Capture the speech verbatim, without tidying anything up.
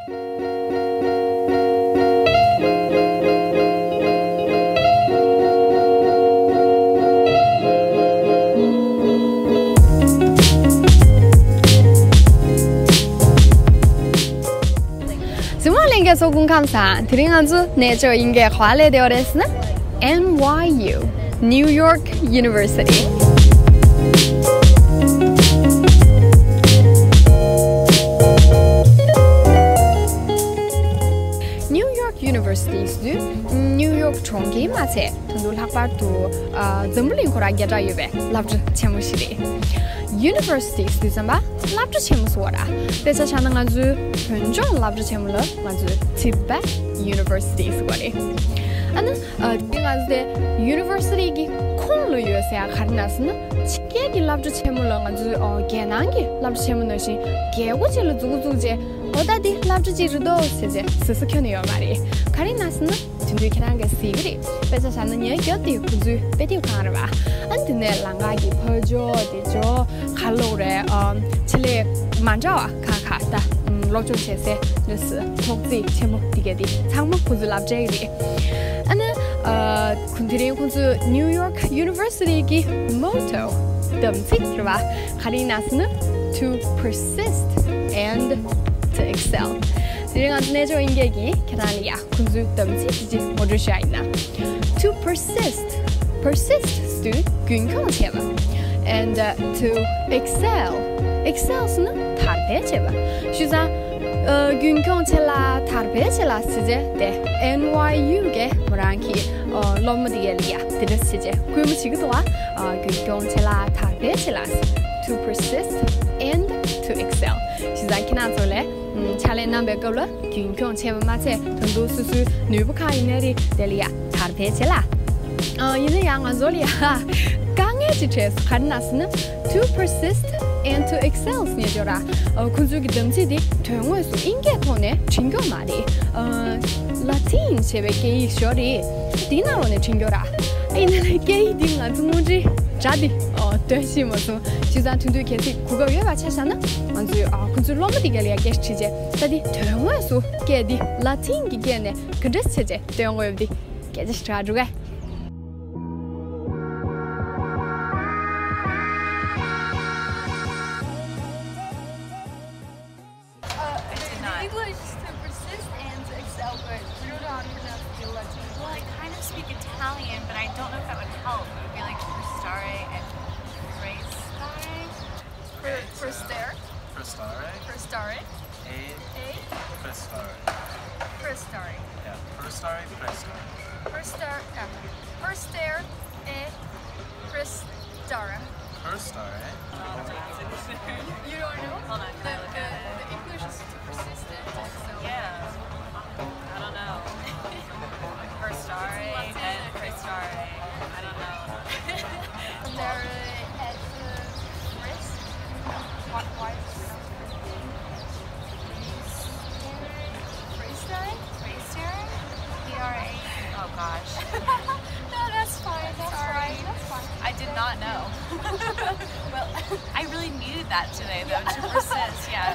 གཟིགས་མོ་ལྷན་རྒྱས་ཚོ་སྐུ་ཁམས་བཟང་། དེ་རིང་ང་ཚོ་གནས་མཆོག་དབྱིན་སྐད་ག་པར་སླེབས་བསྡད་ཡོད་རེད་ཟེར་ན། N Y U, New York University. New York University ཟེར་དུས་ནིའུ་ཡོག་གྲོང་ཁྱེར་མ་ཚད། ད་དུང་ལྷག་པར་དུ་ཨ་འཛམ་བུ་གླིང་ཁོ་རང་རྒྱ་གྲགས་ཡོད་པའི་སློབ་གྲྭ་ཆེན་མོ་ཞིག་རེད། University ཟེར་དུས་ཙམ་པ་སློབ་གྲྭ་ཆེན་མོ་ཟེར་བ་རེད། དཔེ་ཆ་བཞག་ན་ང་ཚོའི་བོད་ལྗོངས་སློབ་གྲྭ་ཆེན་མོ་ལ་ང་ཚོས་Tibet University ཟེར་བ་རེད། ཨ་ནི་ཨ་དེ་ང་ཚོ་དེ་University གི་ཁོངས་ལ་ཡོད་ཟེར་ཡ་ག་རེ་ན་ཟེར་ན། ཕྱི་རྒྱལ་གྱི་སློབ་གྲྭ་ཆེན་མོ་ལ་ང་ཚོའི་ཨོ་རྒྱལ་ནང་གི་སློབ་གྲྭ་ཆེན་མོ་ནང་བཞིན་རྒྱལ་སྒོ་ཅིག་ལ་འཛུགས་འཛུགས་བྱས། འོ་ད་འདི་སློབ་གྲྭ་ཅིག་རེད་དོ་ཟེར་བྱས་ཟེར་ས་ཁྱོན་ནས་ཡོད་མ་རེད། ག་རེ་ན་ཟེར་ན། དེ་དུས་ཁྱེད་རང་གིས་གཟིགས་ཀྱི་རེད། དཔེ་ཆ་བཞག་ན་ཉེ་རྒྱབ་དེ་ཁོང་ཚོའི་དཔེ་དེབ་ཁང་རེད་བ། ཨ་ནི་དེ་ནས་ལམ་ཁ་གི་ཕར་ཕྱོགས་དེ་ཕྱོགས་ག་ལབ་རེད། ཨམ་ཆེད་ལས་མ་འདྲ་བ་ཁག་ཁག་ད་ཨམ་སློབ་སྦྱོང་བྱེད་སའི་ནི་ཐོག་བརྩེགས་ཆེན་མོ་དེ་ག་དེ་ཚང་མ་ཁོང་ཚོའི་སློབ་གྲྭའི་རེད། ཨ་ནི་ཨ་ཁོང་དེ་རིང་ཁོང་ཚོའི་New York University གི་motto དམ་ཚིག་རེད་བ། ག་རེ་ཡིན་ན་ཟེར་ན། To persist and to excel. དེ་རིང་ང་ཚོ་གནས་མཆོག་དབྱིན་སྐད་ཀྱིས་ཁྱེད་རང་ལ་ཡ་ཁོང་ཚོའི་དམ་ཚིག་ཅིག་ངོ་སྤྲོད་ཞུ་ཡ་ཡིན་ན། To persist. Persist ཟེར་དུས་རྒྱུན་འཁྱོངས་བྱེད་པ། And uh, to excel. Excel ཟེར་ན་དར་སྤེལ་བྱེད་པ། བྱས་ཙང་ཨ་རྒྱུན་འཁྱོངས་བྱེད་ལ་དར་སྤེལ་བྱེད་ལ་ཟེར་རྗེས་དེ་N Y U གི་མོ་རང་གི་ཨ་སློབ་མ་དེ་ག་ལ་ཡ་དེ་འདྲ་ཟེར་རྗེས་སྐུལ་མ་བྱེད་ཀྱི་འདུག་བ། ཨ་རྒྱུན་འཁྱོངས་བྱེད་ལ་དར་སྤེལ་བྱེད་ལ། To persist and to excel. བྱས་ཙང་ཁྱེད་རང་ཚོ་ལ་ཨམ་ཕྱག་ལས་གནང་བའི་སྐབས་ལ་རྒྱུན་འཁྱོངས་བྱས་པ་མ་ཚད་ད་དུང་སོ་སོའི་ནུས་པ་གང་ཡིན་ནའི་རེད་དེ་ལ་ཡ་དར་སྤེལ་བྱེད་ལ། ཨ་ཡིན་ན་ཡང་ང་ཚོ་ལ་ཡ་དཀའ་ངལ་ཅིག་འཕྲད་སོང་། ག་རེ་ན་ཟེར་ན། To persist and to excel ཟེར་ནས་ཅོག་ར། ཨ་ཁོང་ཚོའི་གི་དམ་ཚིག་དེ་དོན་དངོས་སུ་དབྱིན་སྐད་ཐོག་ནས་བྲིས་ཀྱི་ཡོད་མ་རེད། ཨ་Latin ཞེས་པའི་སྐད་ཡིག་ཞིག་རེད། དེའི་ནང་ལོགས་ནས་བྲིས་ཀྱི་ཡོད་ར། ཨ་ཡིན་ན་ལས་སྐད་ཡིག་འདི་ང་ཚོ་དངོས་འབྲེལ་སྒྲ་འདི་ཨ་འདོན་ཤེས་མ་སོང་། བྱས་ཙང་དེ་དུས་གལ་སྲིད་གོ་སྐབས་ཡོད་པ་ཆ་བཞག་ན་ང་ཚོས་ཨ་ཁོང་ཚོའི་སློབ་མ་དེ་ག་ལ་ཡ་སྐད་ཆ་དྲིས་རྗེས་ད་འདི་དོན་དངོས་སུ་སྐད་འདི་Latin གི་སྐད་ནས་ག་འདྲ་བྱས་རྗེས་འདོན་དགོས་ཡོད་པ་འདི་སྐད་ཆ་ཞིག་དྲི་ག་འགྲོ་གས། Uh, I did the not. English is to persist and to excel, but we don't know how to pronounce the Latin. Well, I kind of speak Italian, but I don't know if that would help. It would be like prestare and prestare. Pre- Prestare. Prestare. Prestare. A. A. Prestare. Prestare. Yeah, prestare, prestare. Prestare, yeah. Prestare e prestare. Prestare. You don't know? Hold on, the, the, the English is too persistent, so. Yeah. I don't know. Prestare and prestare. I don't know. There at the wrist. What, why is it? Prestare? Prestare? P R A. Oh gosh. No, that's fine. That's fine. That's fine. I did not know. Well, I really needed that today, though, to persist. Yeah.